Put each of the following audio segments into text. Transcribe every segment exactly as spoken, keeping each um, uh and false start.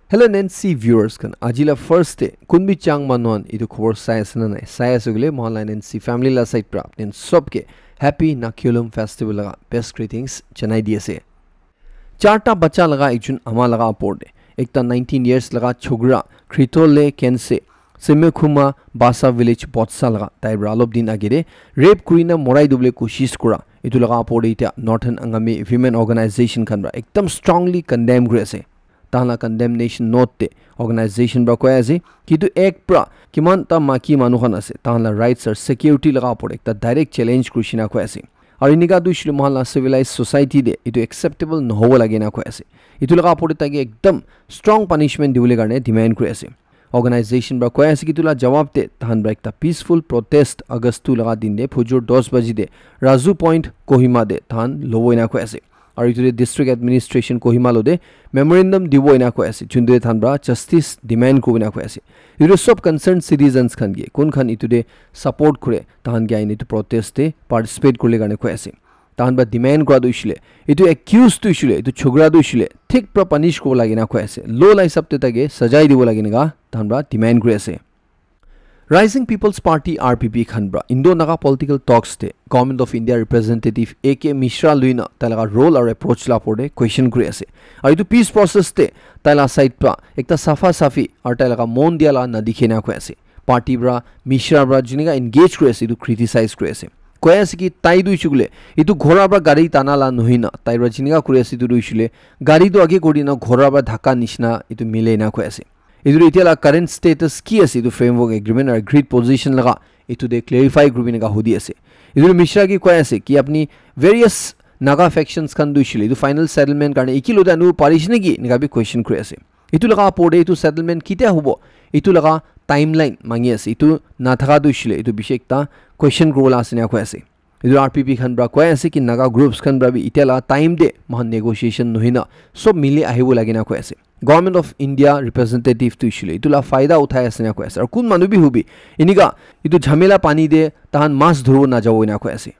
Hello N N C viewers khan, aji la first day kun bi chang manu khan etu khobor sai ase na nai? Sai ase koile mohan la N N C family la side pra apni khan sob ke happy Nakyolum festival laga best greetings janai di ase. Charta bacha laga ekjun ama laga opor te ekta nineteen years laga chokra Kritole Kense Semekhuma Basa village Botsa laga tai pra alop din age te rape kurina morai dubole koshish kura etu laga opor te etia Northern Angami Women Organization khan pra ekdam strongly condemn kuri ase. Tahan la condemnation note te organization pra koi ase ki etu ek pra kiman ta maki manu khan ase tahan la rights or security laga opor ekta direct challenge kurishina koi ase. Aru enika tu hoishile mohan la civilized society te etu acceptable nohobo lage na koi ase. Etu laga opor te taike ekdam strong punishment dibole karne demand kuri ase. Organization pra koi ase ki etu la jawab te tahan pra ekta peaceful protest August two laga din te phujur dos baji te Razu Point Kohima te tahan lobo ena koi ase. Aru etu te district administration Kohima lo te memorandum dibo ena koi ase, juntu te tahan pra justice demand kuribo ena koi ase. Etu te sob concerned citizens khan ke kun khan etu te support kure tahan ke aina etu protest te participate kuribole karne koi ase. Tahan pra demand kura tu hoishile etu accused tu hoishile etu chokra tu hoishile thik pra punish kuribo lage na koi ase, law la hisab te taike sajai dibo lage ena tahan pra demand kuri ase. Rising People's Party R P P khan pra Indo Naga political talks te Government of India representative A K Mishra luina tai laga role aru approach la opor te question kuri ase. Aru etu peace process te tai la side pra ekta safa safi aru tai laga mon dia la na dikhe na koi ase. Party pra Mishra pra jinika engage kuri ase etu criticize kuri ase. Koi ase ki tai tu hoishile etu ghora pra gari tana la nohoi na tai pra jinika kuri ase etu tu hoishile gari tu age kuri na ghora pra dhaka nishina etu mile na koi ase. Etu etia la current status ki ase etu framework agreement aru agreed position laga etu te clarify kuribi ena hudi ase. Etu Mishra ke koi ase ki apni various Naga factions khan tu hoishile etu final settlement karne eki lo te anu parishi naki ena bi question kuri ase. Etu laga opor te etu settlement ketia hobo etu laga timeline mangi ase. Etu nathaka tu hoishile etu bishi ekta question kuribo la ase ena koi ase. Etu R P P khan pra koi ase ki Naga groups khan pra bi etia la time te mohan negotiation nohoi na sob mili ahibo lage na koi ase. Government of India representative tu hoishile etu la faida uthai ase na koi ase. Aru kun manu bi hobi enika etu jhamela pani te tahan mas dhuribo na jabo ena koi ase.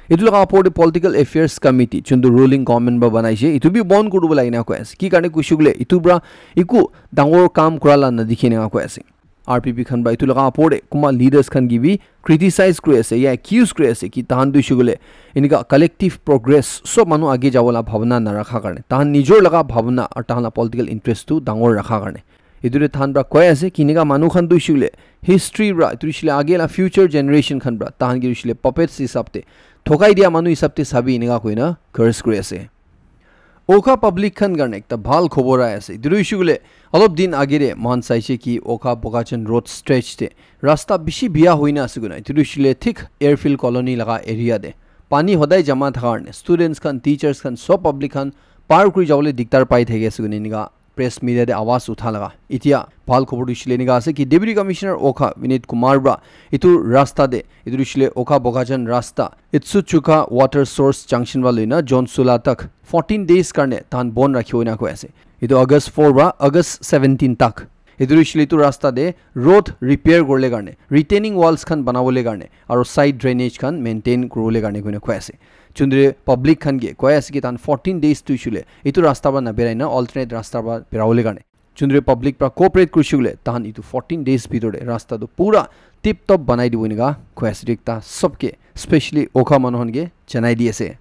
Etu laga opor te political affairs committee juntu ruling government pra banai ase etu bi bon kuribo lage na koi ase. Ki karne koishe koile etu pra eku dangor kam kura la na dikhe ena koi ase. R P P khan pra etu laga opor te kunba leaders khan ke bi criticize kuri ase ya accuse kuri ase ki tahan tu hoishe koile enika collective progress sob manu age jabo la bhabna na rakha karne tahan nijor laga bhabna aru tahan la political interest tu dangor rakha karne. Etu te tahan pra koi ase ki enika manu khan tu hoishe koile history pra etu hoishe koile age la future generation khan pra tahan ke hoishe koile puppets hisab te thokai dia manu hisab te sabi enika koina curse kuri ase. Okha public khan karne ekta bhal khobor ahi ase. Etu tu hoishe koile olop din age te mohan saishe ki Okha Bokachan road stretch te rasta bishi biya hoina ase koina. Etu tu hoishe koile thik airfield colony laga area te pani hodai jama thaka karne students khan, teachers khan, sob public khan par kuri jabole diktar pai thaki ase koina enika press media te awaz utha laga. Etia bhal khobor tu hoishe koile enika ase ki Deputy Commissioner Okha Vinit Kumar pra etu rasta te etu tu hoishe koile Okha Bokachan rasta Itsuchuka water source junction pra loina John Sula tak fourteen days karne tahan bon rakhibo ena koi ase. Etu August four pra August seventeen tak. Etu tu hoishe koile etu rasta te road repair kuribole karne, retaining walls khan banabole karne aru side drainage khan maintain kuribole karne koina koi ase. Juntu te public khan ke koi ase ki tahan fourteen days tu hoishe koile etu rasta pra na berai na alternate rasta pra berabole karne. Juntu te public pra cooperate kurishe koile tahan etu fourteen days bhitor te rasta tu pura tip top banai dibo enika koi ase. Etu ekta sob ke specially Okha manu khan ke janai di ase.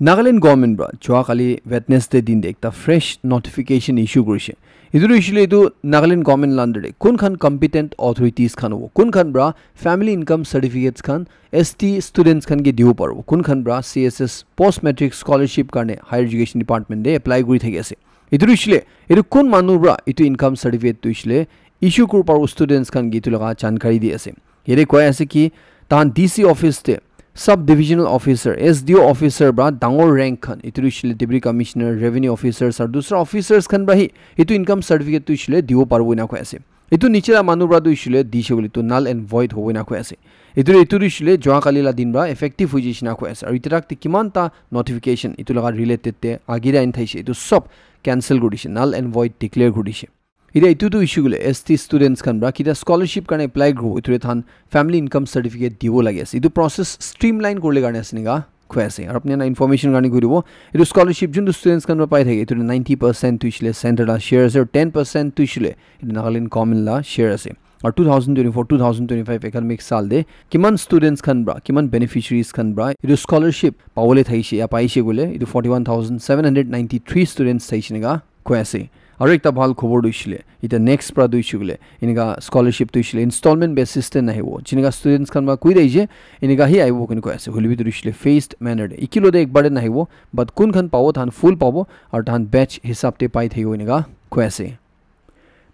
Nagaland government pra jua kali Wednesday din te ekta fresh notification issue kurishe. Etu tu hoishe koile etu Nagaland government la under te kun khan competent authorities khan hobo, kun khan pra family income certificates khan S T students khan ke dibo paribo, kun khan pra C S S post matric scholarship karne higher education department te apply kuri thaki ase. Etu tu hoishe koile etu kun manu pra etu income certificate tu hoishe koile issue kuri paribo students khan ke etu laga jankari di ase. Yate koi ase ki tahan D C office te sub divisional officer, S D O officer pra dangor rank khan etu tu hoishe koile deputy commissioner, revenue officers aru dusra officers khan pra hi etu income certificate tu hoishe koile dibo paribo ena koi ase. Etu niche la manu pra tu hoishe koile dishe koile tu null and void hobo ena koi ase. Etu etu tu hoishe koile jua kali la din pra effective hoi jaishe na koi ase aru etia tak te kiman ta notification etu laga related te age te ahin thaishe etu sob cancel kuri dishe, null and void declare kuri dishe. Etia etu tu hoishe koile S T students khan pra ketia scholarship karne apply kuribo etu te tahan family income certificate dibo lage ase. Etu process streamline kuribole karne ase enika koi ase. Aru apni khan information karne koi dibo, etu scholarship juntu students khan para pai thake, etu ninety percent tu hoishe le center la share ase, aru ten percent tu hoishe le etu Nagaland government la share ase. Aru two thousand twenty-four, two thousand twenty-five academic saal te kiman students khan para, kiman beneficiaries khan para etu scholarship pabole thaishe ya paishe koile, etu forty-one thousand seven hundred ninety-three students thaishe enika koi ase. Aru ekta bhal khobor tu hoishe le, eta next para tu hoishe koile, enika scholarship tu hoishe le installment basis te nahibo. Jinika students khan para koi thakishe, enika hi ahibo koina koi ase. Hoilebi tu hoishe le phased manner te. Ekilok te ekbar te nahibo, but kun khan pabo, tahan full pabo, aru tahan batch hisab te pai thakibo enika koi ase.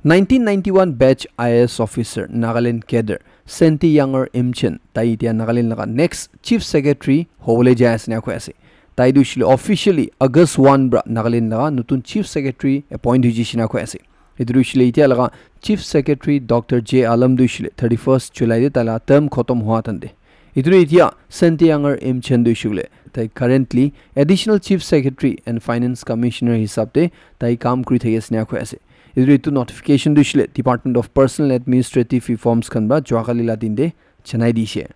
Nineteen ninety-one batch I A S officer, Nagaland cadre, Senti Younger Imchen, tai etia Nagaland laga next chief secretary hobole jai ase enika koi ase. Tai tu hoishe le officially August one para Nagaland laga notun chief secretary appoint hoi jaise enika koi ase. Etu tu hoishe le etia laga chief secretary Doctor J Alam tu hoishe le thirty-first July te tai laga term khotom hua time te. Etu tu etia Senti Younger Imchen tu hoishe le tai currently additional chief secretary and finance commissioner hisab te tai kam kuri thaki ase enika koi ase. Etu tu etu notification tu hoishe le Department of Personal Administrative Reforms khan para juakali la din te janai dishe.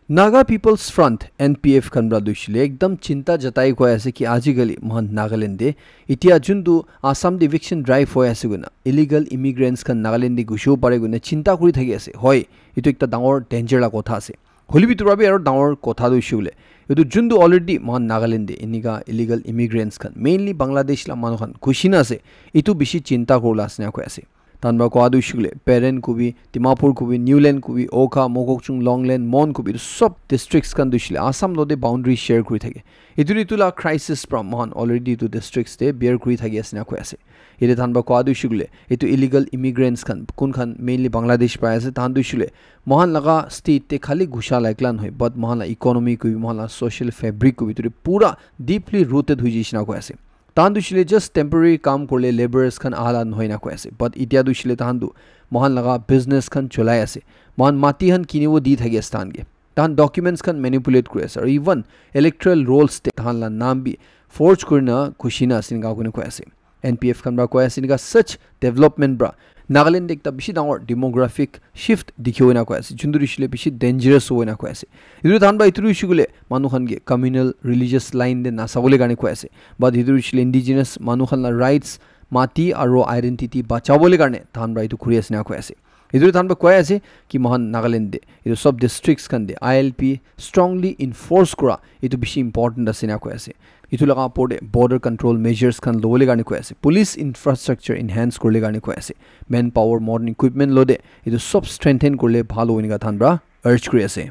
Naga People's Front, N P F khan para tu hoishe le ekdam chinta jatai koi ase ki ajikali moikhan Nagaland te etia juntu Assam te eviction drive hoi ase koina, illegal immigrants khan Nagaland te ghusibo pare koina chinta kuri thaki ase. Hoi, etu ekta dangor danger la kotha ase. Hoilebi etu para bi aru dangor kotha tu hoishe koile, etu juntu already moikhan Nagaland te enika illegal immigrants khan, mainly Bangladesh la manu khan ghusi na ase, etu bishi chinta kuribole ase enika koi ase. Tahan para koa tu hoishe koile, Peren kobi, Dimapur kobi, Niuland kobi, Wokha, Mokokchung, Longleng, Mon kobi, etu sob districts khan tu hoishe koile Assam logote boundary share kuri thake. Etu etu la crisis para moikhan already etu districts te bear kuri thaki ase enika koi ase. Yate tahan para koa tu hoishe koile, etu illegal immigrants khan, kun khan mainly Bangladesh para ase, tahan tu hoishe koile moikhan laga state te khali ghusa la ekla nohoi, but moikhan la economy kobi, moikhan la social fabric kobi, etu tu pura deeply rooted hoi jaise enika koi ase. Tahan tu hoishe koile just temporary kam kurile labourers khan aha la nohoi enika koi ase. But etia tu hoishe koile tahan tu moikhan laga business khan cholai ase. Moikhan mati khan kinibo di thaki ase tahan ke. Tahan documents khan manipulate kuri ase. Aru even electoral rolls te tahan la naam bi forge kurina ghusi na ase enika koina koi ase. N P F khan para koi ase enika such development para Nagaland te ekta bishi dangor demographic shift dikhibo enika koi ase. Juntu tu hoishe koile bishi dangerous hobo enika koi ase. Etu tahan para etu tu hoishe koile manu khan ke communal religious line te nasabole karne koi ase. But etu tu hoishe koile indigenous manu khan la rights, mati aru identity bachabole karne tahan para etu kuri ase enika koi ase. Etu tahan para koi ase ki moikhan Nagaland te etu sob districts khan te I L P strongly enforce kura etu bishi important ase enika koi ase. Etu laga opor te border control measures khan lobole karne koi ase. Police infrastructure enhance kuribole karne koi ase. Manpower, modern equipment lode etu sob strengthen kurile bhal hobo enika tahan para urge kuri ase.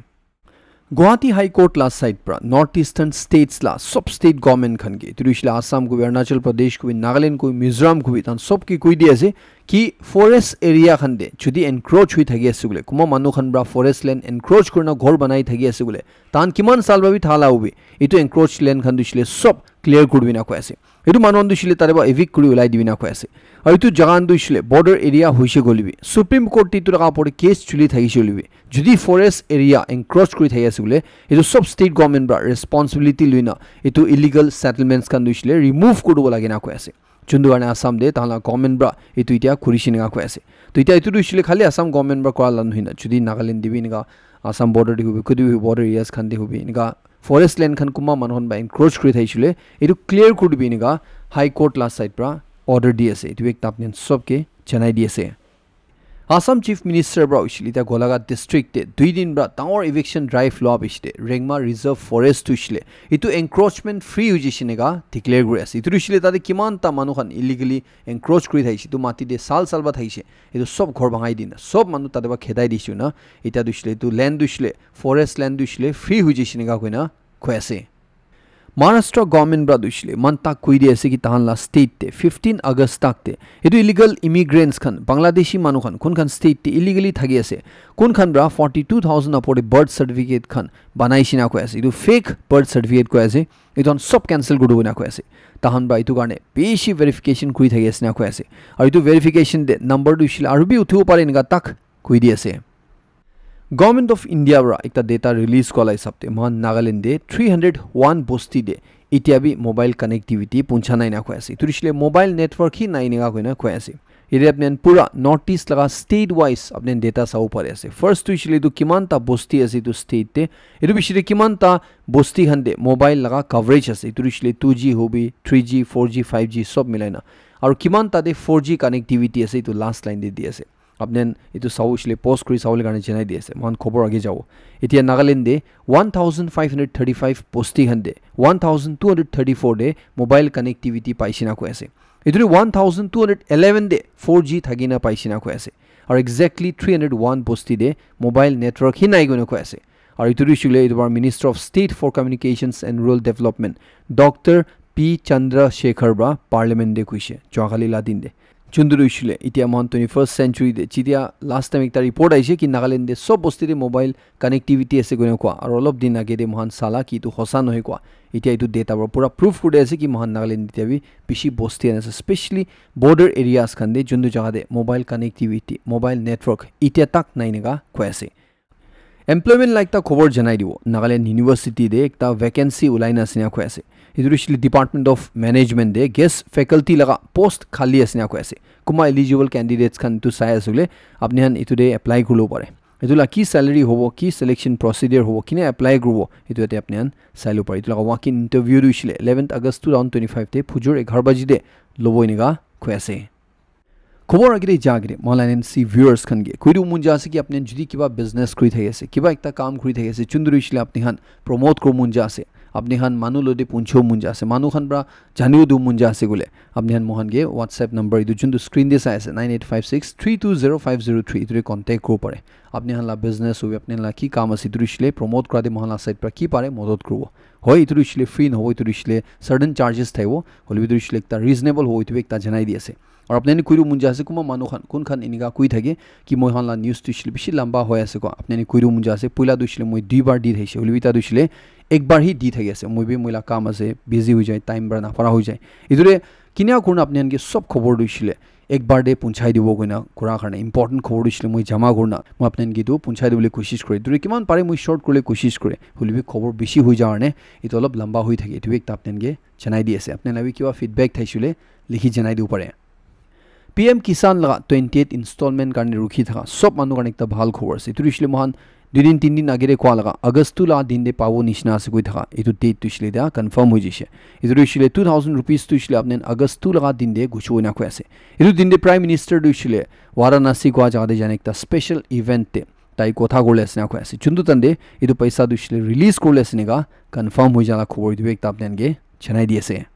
Guwahati High Court la side para North Eastern states la sob state government khan ke, etu tu hoishe koile Assam kobi, Arunachal Pradesh kobi, Nagaland kobi, Mizoram kobi, tahan sob ke koi di ase ki forest area khan te jodi encroach hoi thaki ase koile, kunba manu khan para forest land encroach kurina ghor banai thaki ase koile, tahan kiman saal para bi thala hobi, etu encroach land khan tu hoishe koile sob clear kuri dibi enika koi ase. Etu manu khan tu hoishe koile tate para evict kuri ulai dibi enika koi ase. Aru etu jaga khan tu hoishe koile border area hoishe koile bi, Supreme Court te etu laga opor te case choli thakishe koile bi, jodi forest area encroach kuri thaki ase koile, etu sob state government para responsibility loina etu illegal settlements khan tu hoishe koile remove kuri dibo lage enika koi ase. Juntu karne Assam te tahan la government para etu etia kurishe enika koi ase. To etia etu tu hoishe koile khali Assam government para kora la nohoi na, jodi Nagaland te bi enika Assam border te hobi, kutu bi border areas khan te hobi, enika forest land khan kunba manu khan para encroach kuri thakishe koile, etu clear kuri dibi enika High Court la side para order di ase. Etu bi ekta apni khan sob ke janai di ase. Assam Chief Minister para hoishe koile etia Golaghat district te dui din para dangor eviction drive loa piche te Rengma Reserve Forest tu hoishe koile etu encroachment free hoi jaise enika declare kuri ase. Etu tu hoishe koile tate kiman ta manu khan illegally encroach kuri thakishe, etu mati te saal saal para thakishe, etu sob ghor bhangai dina sob manu tate para khedai dishe koina, etia tu hoishe koile etu land tu hoishe koile forest land tu hoishe koile free hoi jaise enika koina koi ase. Maharashtra government para tu hoishe koile eman tak koi di ase ki tahan la state te fifteen August tak te etu illegal immigrants khan, Bangladeshi manu khan, kun khan state te illegally thaki ase, kun khan para forty two thousand opor te birth certificate khan banaishe enika koi ase. Etu fake birth certificate koi ase. Etu khan sob cancel kuri dibo enika koi ase. Tahan para etu karne bishi verification kuri thaki ase enika koi ase. Aru etu verification te number tu hoishe koile aru bi uthibo pare enika tak koi di ase. Government of India para ekta data release kora la hisab te, moikhan Nagaland te three hundred one bosti te etia bi mobile connectivity puncha nai enika koi ase. Etu tu hoishe koile mobile network hi nai enika koina koi ase. Yate apni khan pura North East laga state wise apni khan data sabo pari ase. First tu hoishe le tu kiman ta bosti ase etu state te. Etu bishi te kiman ta bosti khan te mobile laga coverage ase. Etu hoishe le two G hobi, three G, four G, five G sob milai na. Aru kiman ta te four G connectivity ase etu last line te di ase. Apni khan etu sabo hoishe le post kuri sabo le karne janai di ase. Moikhan khobor age jabo. Etia Nagaland te one thousand five hundred thirty-five bosti khan te one thousand two hundred thirty-four te mobile connectivity paishe na koi ase. Etu te one thousand two hundred eleven te four G thaki na paishe na koi ase. Aru exactly three hundred one bosti te mobile network hi nai koina koi ase. Aru etu tu hoishe le etu para Minister of State for Communications and Rural Development, Doctor P Chandrasekhar para Parliament te koishe, Juakali la din te. Chundu tu hoishe le, etia moikhan twenty-first century te, jetia last time ekta report ahishe ki Nagaland te sob bosti te mobile connectivity ase koina koa, aru olop din age te moikhan sala ki etu hosa nohoi koa. Etia etu data para pura proof kuri ase ki moikhan Nagaland te bi bishi bosti ase, specially border areas khan te, juntu jaga te mobile connectivity, mobile network etia tak nai eneka koi ase. Employment la ekta khobor janai dibo. Nagaland University te ekta vacancy ulai na ase ena koi ase. Etu tu hoishe le Department of Management te guest faculty laga post khali ase ena koi ase. Kunba eligible candidates khan tu sai ase koile, apni khan etu te apply kuribo pare. Etu la ki salary hobo, ki selection procedure hobo, kina apply kuribo, etu yate apni khan sai lobo pare. Etu laga walk-in interview tu hoishe le eleventh August two thousand twenty-five te phujor eghar baji te lobo eneka koi ase. Khobor agere ja agere, moi la N C viewers khan ke koi dibo mon ja ase ki apni khan jodi kiba business kuri thaki ase, kiba ekta kam kuri thaki ase, chuntu tu hoishe le apni khan promote kuribo mon ja ase, apni khan manu logote punchibo mon ja ase, manu khan para janibo dibo mon ja ase koile, apni khan moikhan ke WhatsApp number etu juntu screen te sai ase, nine eight five six three two zero five zero three, etu te contact kuribo pare. Apni khan la business hobi, apni khan la ki kam ase, etu tu hoishe le promote kura te moikhan la side para ki pare modot kuribo. Hoi, etu tu hoishe le free nohobo, etu tu hoishe le certain charges thakibo, hoile bi etu tu hoishe le ekta reasonable hobo, etu bi ekta janai di ase. Aru apni khan koi dibo mon ja ase, kunba manu khan, kun khan eneka koi thake ki moikhan la news tu hoishe le bishi lamba hoi ase koa, apni khan koi dibo mon ja ase, poila tu hoishe le moi dui bar di thakishe, hoile bi eta tu hoishe le ek bar hi di thaki ase, moi bi moi la kam ase, busy hoi jai, time para napara hoi jai. Etu te kina kurina apni khan ke sob khobor tu hoishe le ek bar te punchai dibo koina kura karne important khobor tu hoishe le moi jama kurina moi apni khan ke tu punchai dibole koshish kore. Etu te kiman pare moi short kuribole koshish kore, hoile bi khobor bishi hoi ja karne etu olop lamba hoi thake, etu bi ekta apni khan ke janai di ase. Apni khan la bi kiba feedback thakishi koile likhi janai dibo pare. P M Kisan laga twenty-eight installment karne rukhi thaka sob manu karne ekta bhal khobor ase. Etu tu hoishe le moikhan dui din, tin din age te koa laga August two laga din te pabo nishina ase koi thaka. Etu date tu hoishe le eta confirm hoi jaise. Etu tu hoishe le two thousand rupees tu hoishe le apni khan August two laga din te guchibo ena koi ase. Etu din te Prime Minister tu hoishe le Varanasi koa jaga te jane ekta special event te tai kotha kuribole ase ena koi ase. Juntu time te etu paisa tu hoishe le release kuribole ase eneka confirm hoi ja la khobor etu bi ekta apni khan ke janai di ase.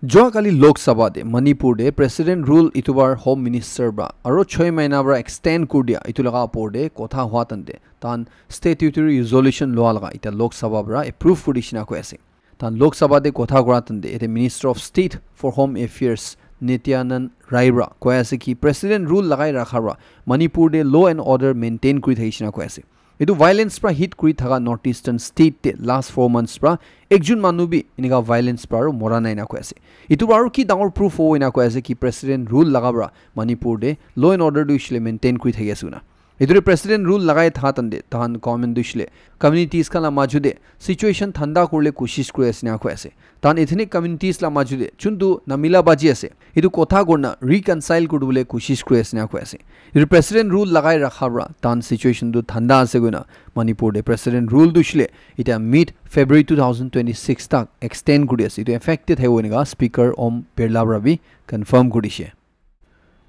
Jua kali Lok Sabha te Manipur te President Rule etu bar Home Minister para aro choi mahina para extend kuri dia etu laga opor te kotha hua time te tahan statutory resolution lua laga eta Lok Sabha para approve kuri dishi na koi ase. Tahan Lok Sabha te kotha kura time te ete Minister of State for Home Affairs Nityanand Rai para koi ase ki President Rule lagai rakha para Manipur te law and order maintain kuri thakishe na koi ase. Etu violence para hit kuri thaka North Eastern state te last four months para ekjon manu bi eneka violence para aru mora nai na koi ase. Etu para aru ki dangor proof hobo ena koi ase ki President Rule laga para Manipur te law and order tu hoishe le maintain kuri thaki ase koina. Etu te President Rule lagai thaka time te tahan government tu hoishe le communities khan la maju te situation thanda kuribole koshish kuri ase ena koi ase. Tahan ethnic communities la maju te juntu namila baji ase, etu kotha kurina reconcile kuri dibole koshish kuri ase ena koi ase. Etu President Rule lagai rakha para tahan situation tu thanda ase koina Manipur te President Rule tu hoishe le eta mid February two thousand twenty-six tak extend kuri ase. Etu effective thakibo eneka Speaker Om Birla para bi confirm kuri dishe.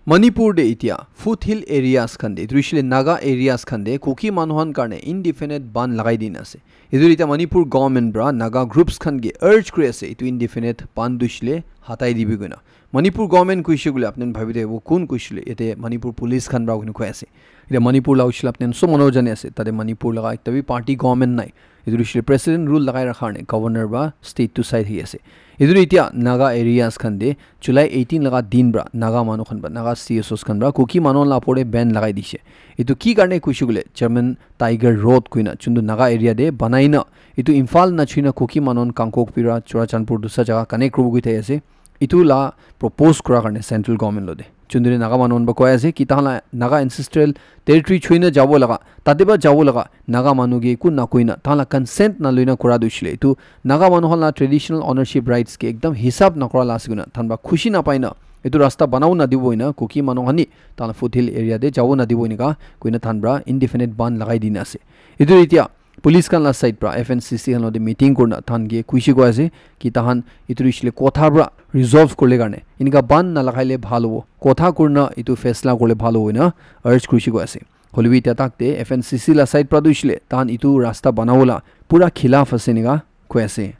Manipur te etia foothill areas khan te, etu hoishe le Naga areas khan te Kuki manu khan karne indefinite ban lagai dina ase. Etu te etia Manipur government para Naga groups khan ke urge kuri ase, etu indefinite ban tu hoishe le hatai dibi koina. Manipur government koishe koile apni khan bhabi thakibo kun koishe koile, yate Manipur police khan para koina koi ase. Etia Manipur la hoishe le apni khan sob manu jani ase, tate Manipur laga ekta bi party government nai. Etu tu hoishe le President Rule lagai rakha karne governor para state tu sai thaki ase. Etu tu etia Naga areas khan te July eighteen laga din para Naga manu khan para, Naga C S Os khan para Kuki manu khan la opor te ban lagai dishe. Etu ki karne koishe koile German Tiger Road koina juntu Naga area te banai na etu Imphal na chuina Kuki manu khan Kangpokpi para Churachandpur dusra jaga connect kuribo koi thaki ase. Etu la propose kura karne central government logote juntu te Naga manu khan para koi ase ki tahan la Naga ancestral territory chuina jabo laga, tate para jabo laga Naga manu ke eku na koina tahan la consent na loina kura tu hoishe le etu Naga manu khan la traditional ownership rights ke ekdam hisab na kura la ase koina tahan para khushi na pai na Etu rasta banabo nadibo ena Kuki manu khan ni tahan foothill area te jabo nadibo eneka koina tahan pra indefinite ban lagai dina ase. Etu etia police khan la side pra F N C C khan lote meeting kurna tahan ke kuishi koi ase ki tahan etu rishile kotha pra resolve kurle karne eneka ban na lagai le bhal hobo, kotha kurna etu faisla kurle bhal hobo ena urge kuishi koi ase. Hoilebi etia tak te F N C C la side pra tu ishile tahan etu rasta banabo la pura khilaf ase eneka koi ase.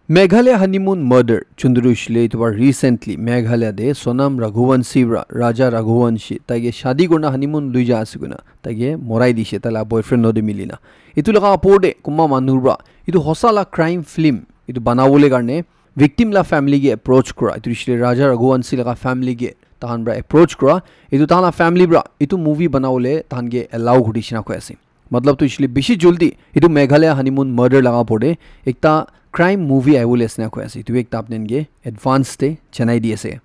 Meghalaya honeymoon murder, chunduru shile etu bar recently Meghalaya de Sonam Raghuvanshi bra Raja Raghuvanshi taige shadi kurna honeymoon lui ja ase kuna taige morai dishe taila boyfriend lote milina. Etu laga apor de kumba manu bra etu hosa la crime film etu banabole karne victim la family ke approach kura, etu shile Raja Raghuvanshi laga family ke tahan bra approach kura, etu tahan la family bra etu movie banabole tahan ke allow kuri shina koi ase. Matlab tu ishile bishi joldi etu Meghalaya honeymoon murder laga opor te ekta crime movie ahiwole ase na koi ase. Etu ekta apni khan ke advance te janai di ase.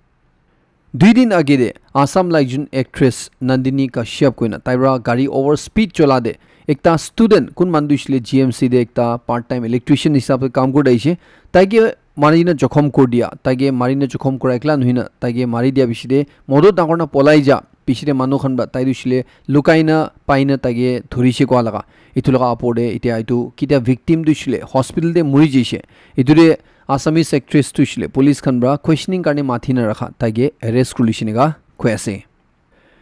Dui din age te Assam la ekjon actress Nandini Kashyap koina tai para gari over speed chola te ekta student kun manu tu ishile G M C te ekta part time electrician hisab te kam kuri thakishe, tai ke mari na jokhom kuri dia, tai ke mari na jokhom kura ekla nohoi na tai ke mari dia bishi te modot dangor na polai ja. Piche te manu khan para tai tu shile lukai na pai na tai ke dhuri she koa laga. Etu laga apor te etia etu kitia victim tu shile hospital te muri jaise. Etu te Assamese actress tu shile police khan para questioning karne mathi na rakha tai ke arrest kuri lishe neka koi ase.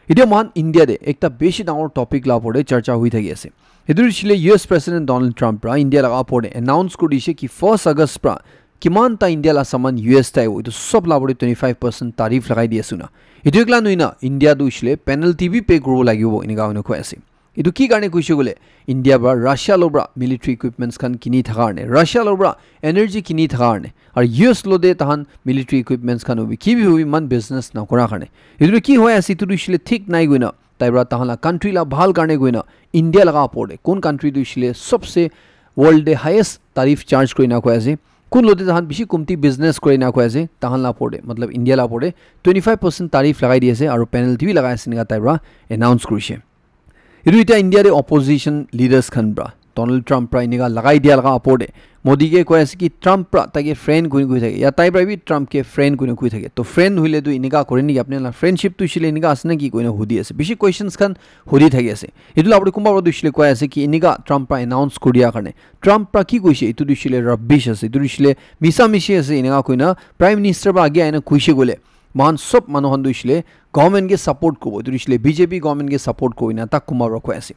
Etia mohan India te ekta bishi dangor topic la apor te charcha hui thaki ase. Etu shile U S President Donald Trump para India laga apor te announce kuri dishe ki first August para kiman ta India la saman U S te ahibo, etu sob la pore twenty five percent tariff lagai di ase na. Etu ekla nohoi na, India tu hoishe le penalty bi pay kuribo lagibo, enika hoina koi ase. Etu ki karne koishe koile, India para Russia lo para military equipments khan kini thaka karne, Russia lo para energy kini thaka karne, aru U S lo de tahan military equipments khan hobi, ki bi hobi, iman business nakora karne. Etu ki hoi ase, etu tu hoishe le thik nai koina, tai para tahan la country la bhal karne koina, India laga apor de, kun country tu hoishe le sobse world de highest tariff charge kurina koi ase. Kun lote tahan bishi kumti business kurina koi ase, tahan la apor de, matlab India la apor de twenty five percent tariff lagai di ase, aru penalty bi lagai ase, enika tai para announce kurishe. Etu etia India de opposition leaders khan para, Donald Trump para enika lagai dia laga apor de, Modi ke koi ase ki Trump para tai ke friend kuri kuri thake, ya tai para bi Trump ke friend kuri kuri thake. To friend hoile tu enika kore niki, apni la friendship tu hoishe le enika ase na ki koina hudi ase. Bishi questions khan hudi thaki ase. Etu la apor de kunba para tu hoishe le koi ase ki enika Trump para announce kuri dia karne. Trump para ki koishe, etu tu hoishe le rubbish ase, etu tu hoishe le misa mishi ase, enika koina Prime Minister para age aina koishe koile, mohan sob manu khan tu hoishe le government ke support kuribo, etu tu hoishe le B J P government ke support kuribo, enika tak kunba para koi ase.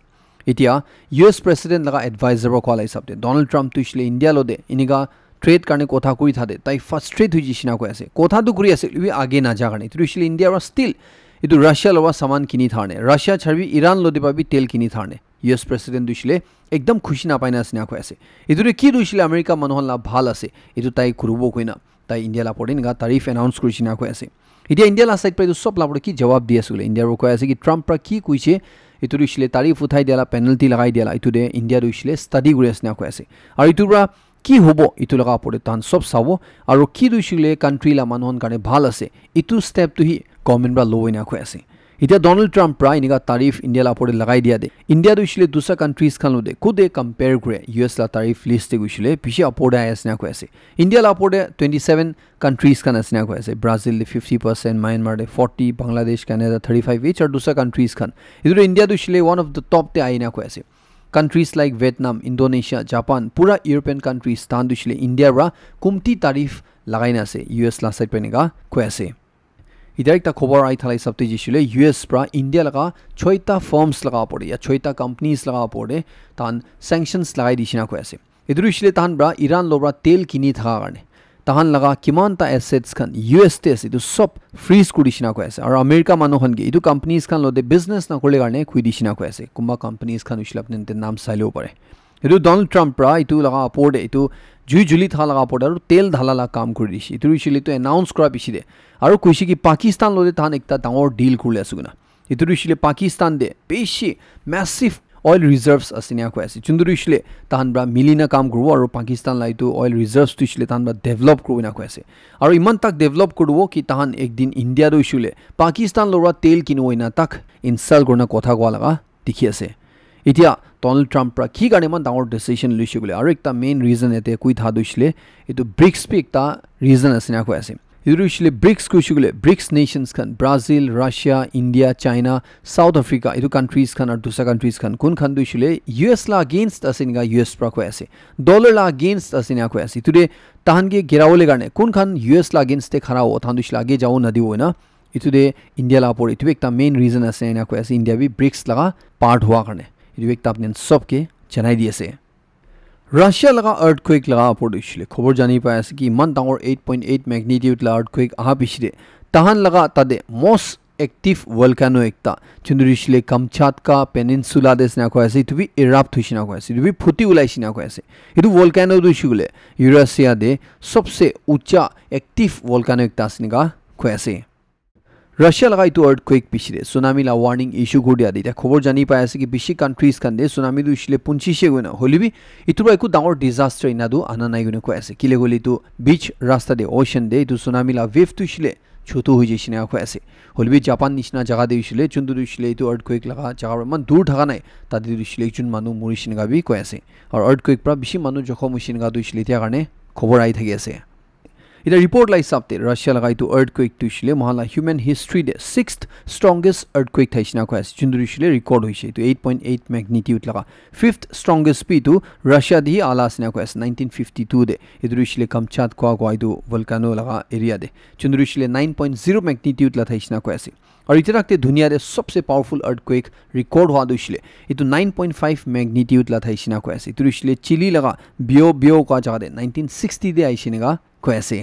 Etia U S President laga advisor para koa la hisab te, Donald Trump tu hoishe le India lo de enika trade karne kotha kuri thade, tai frustrate hoi jishe na koi ase. Kotha tu kuri ase, hoilebi age naja karne. Etu tu hoishe le India para still etu Russia lo para saman kini tharne, Russia charibi Iran lo de para bi tel kini tharne. U S President tu hoishe le ekdam khushi napai na ase na koi ase. Etu tu ki tu hoishe le America manu khan la bhal ase, etu tai kuribo koina tai India la apor de enika tariff announce kurishe na koi ase. Etia India la side para etu sob la apor de ki jawab di ase koile, India para koi ase ki Trump para ki koishe, etu tu hoishe le tariff uthai dia la, penalty lagai dia la, etu de India tu hoishe le study kuri ase na koi ase. Aru etu para ki hobo, etu laga apor de tahan sob sabo, aru ki tu hoishe le country la manu khan karne bhal ase, etu step tu hi government para lobo enika koi ase. Etia Donald Trump para enika tariff India la apor de lagai dia de, India tu hoishe le dusra countries khan lo de kude compare kure, U S la tariff list de hoishe le bishi apor de ahi ase na koi ase. India la apor de twenty seven countries khan ase na koi ase. Brazil de fifty percent, Myanmar de forty, Bangladesh, Canada thirty five, each are dusra countries khan. Etu tu India tu hoishe le one of the top te ahi na koi ase. Countries like Vietnam, Indonesia, Japan, pura European countries, tahan tu hoishe le India para kumti tariff lagai na ase, U S la side para enika koi ase. Etia ekta khobor ahi thala hisab te jishe le U S para India laga choita firms laga apor de, ya choita companies laga apor de, tahan sanctions lagai dishe na koi ase. Etu tu hoishe le tahan para Iran lo para tel kini thaka karne, tahan laga kiman ta assets khan U S te ase, etu sob freeze kuri dishe na koi ase. Aru America manu khan ke etu companies khan lo de business na kurle karne koi dishe na koi ase. Kunba companies khan hoishe le apni khan naam sai lebo pare. Etu Donald Trump para etu laga apor de, etu jui juli thaka laga apor de aru tel dhala la kam kuri dishe. Etu hoishe le etu announce kura piche de aru koishe ki Pakistan lo de tahan ekta dangor deal kurle ase koina. Etu tu hoishe le Pakistan de bishi massive oil reserves ase enika koi ase. Chunduri hoishe le tahan para mili na kam kuribo aru Pakistan la etu oil reserves tu hoishe le tahan para develop kuribo enika koi ase. Aru iman tak develop kuribo ki tahan ek din India tu hoishe le Pakistan lo para tel kinibo enika tak insult kurina kotha koa laga dikhi ase. Etia Donald Trump para ki karne iman dangor decision loishe koile, aru ekta main reason yate koi tha tu hoishe le, etu brics bi ekta reason ase enika koi ase. Etu tu hoishe le brics koishe koile, brics nations khan, Brazil, Russia, India, China, South Africa, etu countries khan aru dusra countries khan, kun khan tu hoishe le U S la against ase enika U S pra koi ase. Dollar la against ase enika koi ase. Etu te tahan ke gira bole karne, kun khan U S la against te khara hobo, tahan tu hoishe le age jabo nadibo hoina. Etu te India la opor, etu bi ekta main reason ase enika koi ase. India bi brics laga part hua karne. Etu bi ekta apni khan sob ke janai di ase. Russia laga earthquake laga opor te hoishe le khobor jani pai ase ki iman dangor eight point eight magnitude la earthquake aha piche te tahan laga tate most active volcano ekta, juntu hoishe le Kamchatka Peninsula te ase enika koi ase, etu bi erupt hoishe enika koi ase, etu bi phuti ulaishe enika koi ase. Etu volcano tu hoishe koile Eurasia te sobse ucha active volcano ekta ase enika koi ase. Russia laga etu earthquake piche te tsunami la warning issue kuri dia te, etia khobor jani pai ase ki bishi countries khan te tsunami tu hoishe le punchi she koina, hoile bi etu pra eku dangor disaster ena tu ana nai koina koi ase. Kile koile etu beach rasta te, ocean te etu tsunami la wave tu hoishe le chotu hoi jaishe enika koi ase. Hoile bi Japan nishina jaga te hoishe le, juntu tu hoishe le etu earthquake laga jaga pra iman dur thaka nai, tate tu hoishe le ekjon manu murishe enika bi koi ase. Aru earthquake pra bishi manu jokhom hoishe enika tu hoishe le etia karne khobor ahi thaki ase. Etia report la hisab te Russia laga etu earthquake tu hoishe le moikhan la human history te sixth strongest earthquake thaishe enika koi ase, juntu hoishe le record hoishe etu eight point eight magnitude laga. Fifth strongest bi etu Russia te hi ala ase enika koi ase nineteen fifty-two te. Etu tu hoishe le Kamchatka koi etu volcano laga area te, juntu hoishe le nine point zero magnitude la thaishe enika koi ase. Aru etia tak te dunia te sobse powerful earthquake record hua tu hoishe le etu nine point five magnitude la thaishe enika koi ase. Etu tu hoishe le Chile laga Bio Bio koi jaga te nineteen sixty te aishe enika koi ase.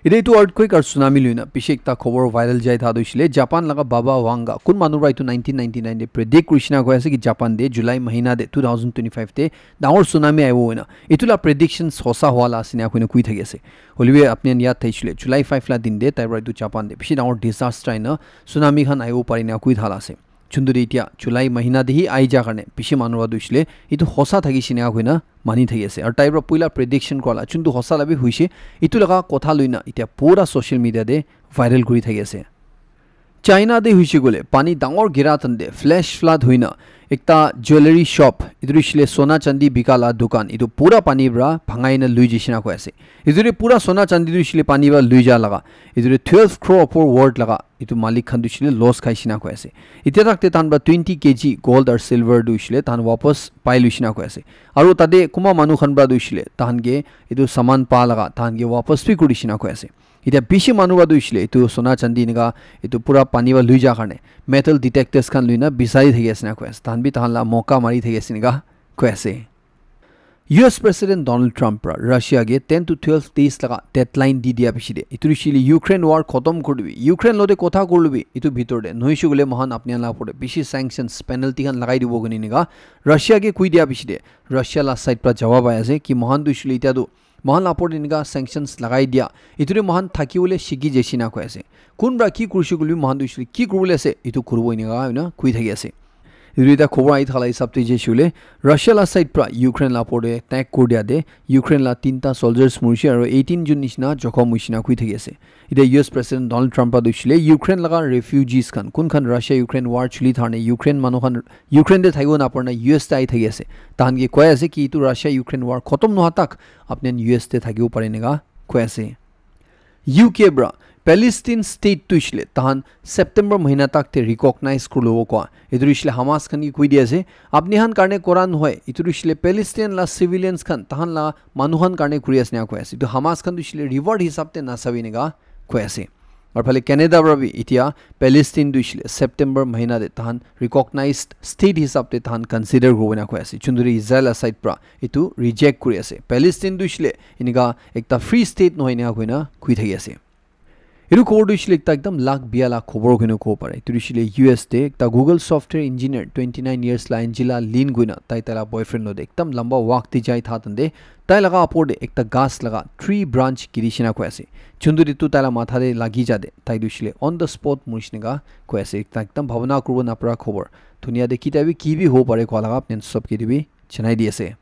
Etia etu earthquake aru tsunami loina bishi ekta khobor viral jai tha tu hoishe le Japan laga Baba Vanga, kun manu pra etu nineteen ninety-nine te predict kurishe enika koi ase ki Japan te July mahina te two thousand twenty-five te dangor tsunami ahibo koina. Etu la predictions hosa hua la ase enika koina koi thaki ase. Hoile bi apni khan yaad thaishe le July five la din te tai pra etu Japan te bishi dangor disaster aina tsunami khan ahibo pare enika koi thala ase. Juntu te etia July mahina te hi ahi ja karne bishi manu pra tu hoishe le etu hosa thakishe enika koina mani thaki ase. Aru tai pra puila prediction kura la juntu hosa la bi hoishe, etu laga kotha loina etia pura social media te viral kuri thaki ase. China te hoishe koile pani dangor gira tan te flash flood hoina ekta jewellery shop, etu tu hoishe le sona chandi bika la dukan, etu pura pani pra bhangai na lui jaishe enika koi ase. Etu te pura sona chandi tu hoishe le pani pra lui ja laga, etu te twelve crore opor worth laga etu malik khan tu hoishe le loss khaishe enika koi ase. Etia tak te tahan pra twenty K G gold aru silver tu hoishe le tahan wapas pai luishe enika koi ase. Aru tate kunba manu khan pra tu hoishe le tahan ke etu saman pa laga tahan ke wapas bi kurishe enika koi ase. Etia bishi manu pra tu hoishe le etu sona chandi enika etu pura pani pra lui ja karne metal detectors khan loina bisari thaki ase enika koi ase. Tahan bi tahan la moka mari thaki ase enika koi ase. U S President Donald Trump pra Russia ke ten to twelve days laga deadline di dia piche te, etu hoishe le Ukraine war khotom kuri dibi, Ukraine lote kotha kuri lobi, etu bhitor te nohoishe koile moikhan apni khan la opor te bishi sanctions, penalty khan lagai dibo koina enika Russia ke koi dia piche te Russia la side pra jawab ahi ase ki moikhan tu hoishe le etia tu moikhan la opor te enika sanctions lagai dia, etu te moikhan thaki bole shiki jaishe enika koi ase. Kun pra ki kurishe koile bi moikhan tu hoishe le ki kuri bole ase etu kuri bo enika hoina koi thaki ase. Etu etia khobor ahi thala hisab te jaishe koile Russia la side pra Ukraine la opor te attack kuri dia te Ukraine la tinta soldiers murishe aru eighteen jun nishina jokhom hoishe enika koi thaki ase. Etia U S President Donald Trump pra tu hoishe le Ukraine laga refugees khan, kun khan Russia Ukraine war chuli thane Ukraine manu khan Ukraine te thakibo naparna U S te ahi thaki ase, tahan ke koi ase ki etu Russia Ukraine war khotom nohoa tak apni khan U S te thakibo pare enika koi ase. U K pra Palestine state tu hoishe le tahan September mahina tak te recognize kuri lobo koa. Etu tu hoishe le Hamas khan ke koi di ase, apni khan karne kora nohoi, etu tu hoishe le Palestine la civilians khan, tahan la manu khan karne kuri ase enika koi ase. Etu Hamas khan tu hoishe le reward hisab te nasabi enika koi ase. Aru phale Canada pra bi etia Palestine tu hoishe le September mahina te tahan recognized state hisab te tahan consider kuri bo enika koi ase. Juntu tu Israel la side pra etu reject kuri ase. Palestine tu hoishe le enika ekta free state nohoi enika koina koi thaki ase. Etu khobor tu hoishe le ekta ekdam lak bia la khobor koina kobo pare. Etu tu hoishe le U S te ekta Google software engineer twenty nine years la Angela Lin koina tai tai la boyfriend lote ekdam lamba walk te jai tha tante tai laga opor te ekta ghas laga tree branch girishe enika koi ase. Juntu te tu tai la matha te lagi ja te tai tu hoishe le on the spot murishe enika koi ase. Ekta ekdam bhabona kuribo napara khobor. Dunia te kitia bi ki bi hobo pare koa laga apni khan sob ke tu bi janai di ase.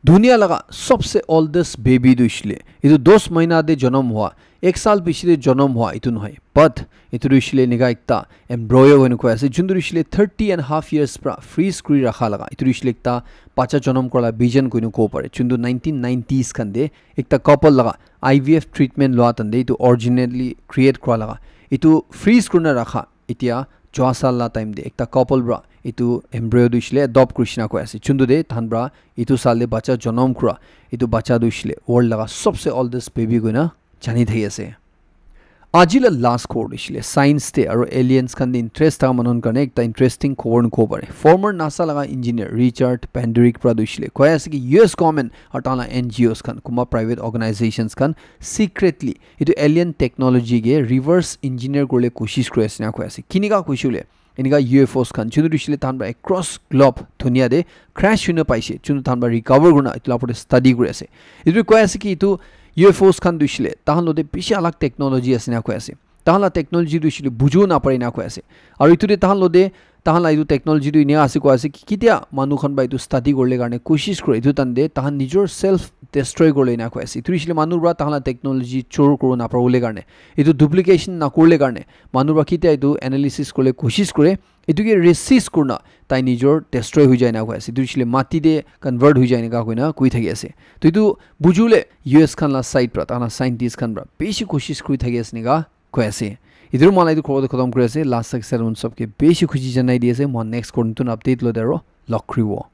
Dunia laga sobse oldest baby tu hoishe le etu dos mahina te jonom hua ek saal piche te jonom hua etu nohoi, but etu tu hoishe le enika ekta embryo hoina koi ase, juntu tu hoishe le thirty and half years pra freeze kuri rakha laga, etu tu hoishe le ekta bacha jonom kura la vision koina kobo pare, juntu nineteen nineties khan te ekta couple laga I V F treatment lua time te etu originally create kura laga, etu freeze kurina rakha, etia jua saal la time te ekta couple pra etu embryo tu hoishe le adopt kurishina koi ase, juntu te tahan pra etu saal te bacha jonom kura, etu bacha tu hoishe le world laga sobse oldest baby koina jani thaki ase. Aji la last khobor tu hoishe le science te aru aliens khan te interest thaka manu khan karne ekta interesting khobor kobo pare. Former NASA laga engineer Richard Pendergast pra tu hoishe le koi ase ki U S government aru tahan la N G Os khan, kunba private organizations khan secretly etu alien technology ke reverse engineer kuribole koshish kuri ase ena koi ase. Kinika koishe koile, enika U F Os khan, juntu tu hoishe le tahan pra across globe dunia te crash hoina paise, juntu tahan pra recover kurina etu la opor te study kuri ase. Etu koi ase ki etu U F Os khan tu hoishe le tahan lote bishi alag technology ase ena koi ase. Tahan la technology tu hoishe le bujibo napare ena koi ase. Aru etu te tahan lote, tahan la etu technology tu enika ase koi ase ki ketia manu khan pra etu study kuribole karne koshish kure, etu time te tahan nijor self destroy kuribole ena koi ase. Etu hoishe le manu pra tahan la technology chor kuribo naparibole karne, etu duplication nakuribole karne, manu pra ketia etu analysis kuribole koshish kure, etu ke resist kurina tai nijor destroy hoi jai ena koi ase. Etu hoishe le mati te convert hoi jai enika koina koi thaki ase. To etu bujibole U S khan la side pra, tahan la scientist khan pra bishi koshish kuri thaki ase enika koi ase. Etu para moi khan etu khobor tu khatam kuri ase. Last tak sir un sob ke bishi khushi janai di ase. Moi khan next khobor notun update loi te aro log kuribo.